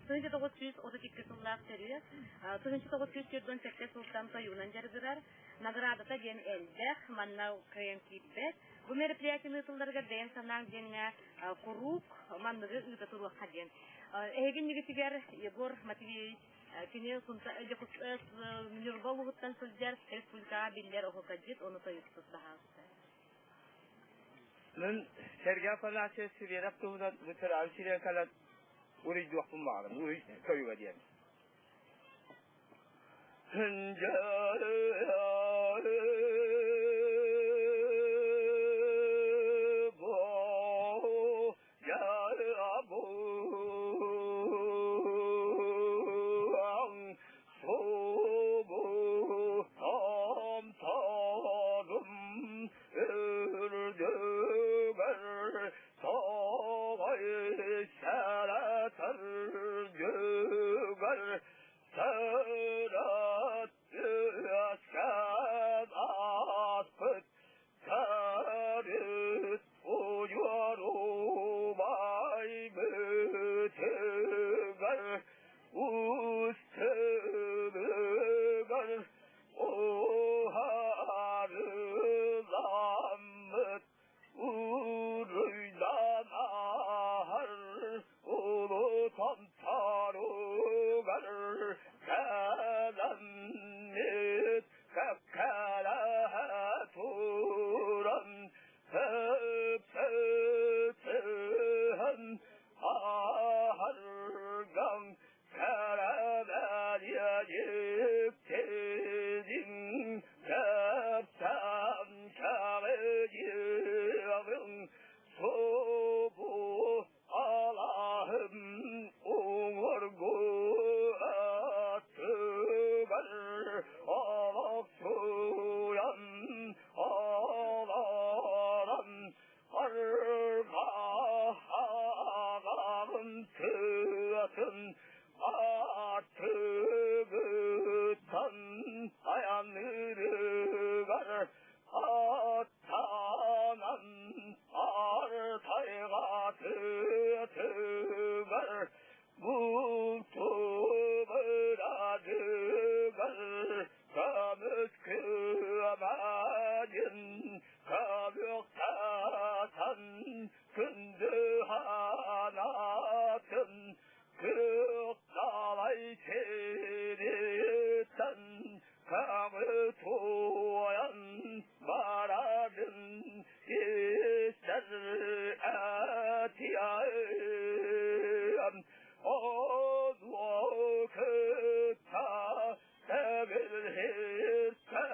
1932 сыллаах төрүө, 1947 сылтан тойугунан дьарыгырар, наградата диэн элбэх, манна кыайан киирбэт. Бу мероприятиены ыытылларыгар бэйэҥ санааҥ диэҥҥэ куруук манныгы ыыта туруохха диэн. Эһиги иннигитигэр Егор Матвеевич кини Ньурба улууһуттан сылдьар республикаҕа биллэр оһуокайдьыт, ону тойуксут баһаалыста. Мин Сергей Афанасьевич Сверов туһунан бу төрөөбүт сиригэр кэлэн уруйдуохпун баҕарабын, уруй тойуга диэн. Уһаарыламмыт уруйданар улуу томторугар кэлэммит кэккэлэһэ туран сып-сытыһан аһарган Кэрэбэлиэйиктириҥ кэпсээн кэҕийиэҕиҥ субу алаһым уҥуоргу аттыгар олохсуйан олорон Арҕаһаҕын тыатын атыгыттан айанныырыгар аттанан артайга тыатыгар бултубурадыгар көмүс кыамайын Көмүктатан күндү ханаатын күөх далай сириттэн көмү туойан барарын истэр этиэм ону кытта Тэбилһиркэ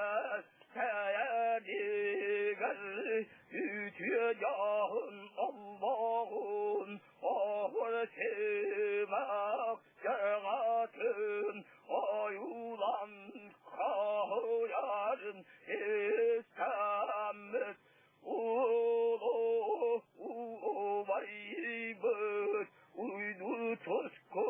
үтүө дьоһун оллоҕун оһуор симэх дьаҕатын ойуулан хоһуйарын истэммит улуу убайбыт уйду туску.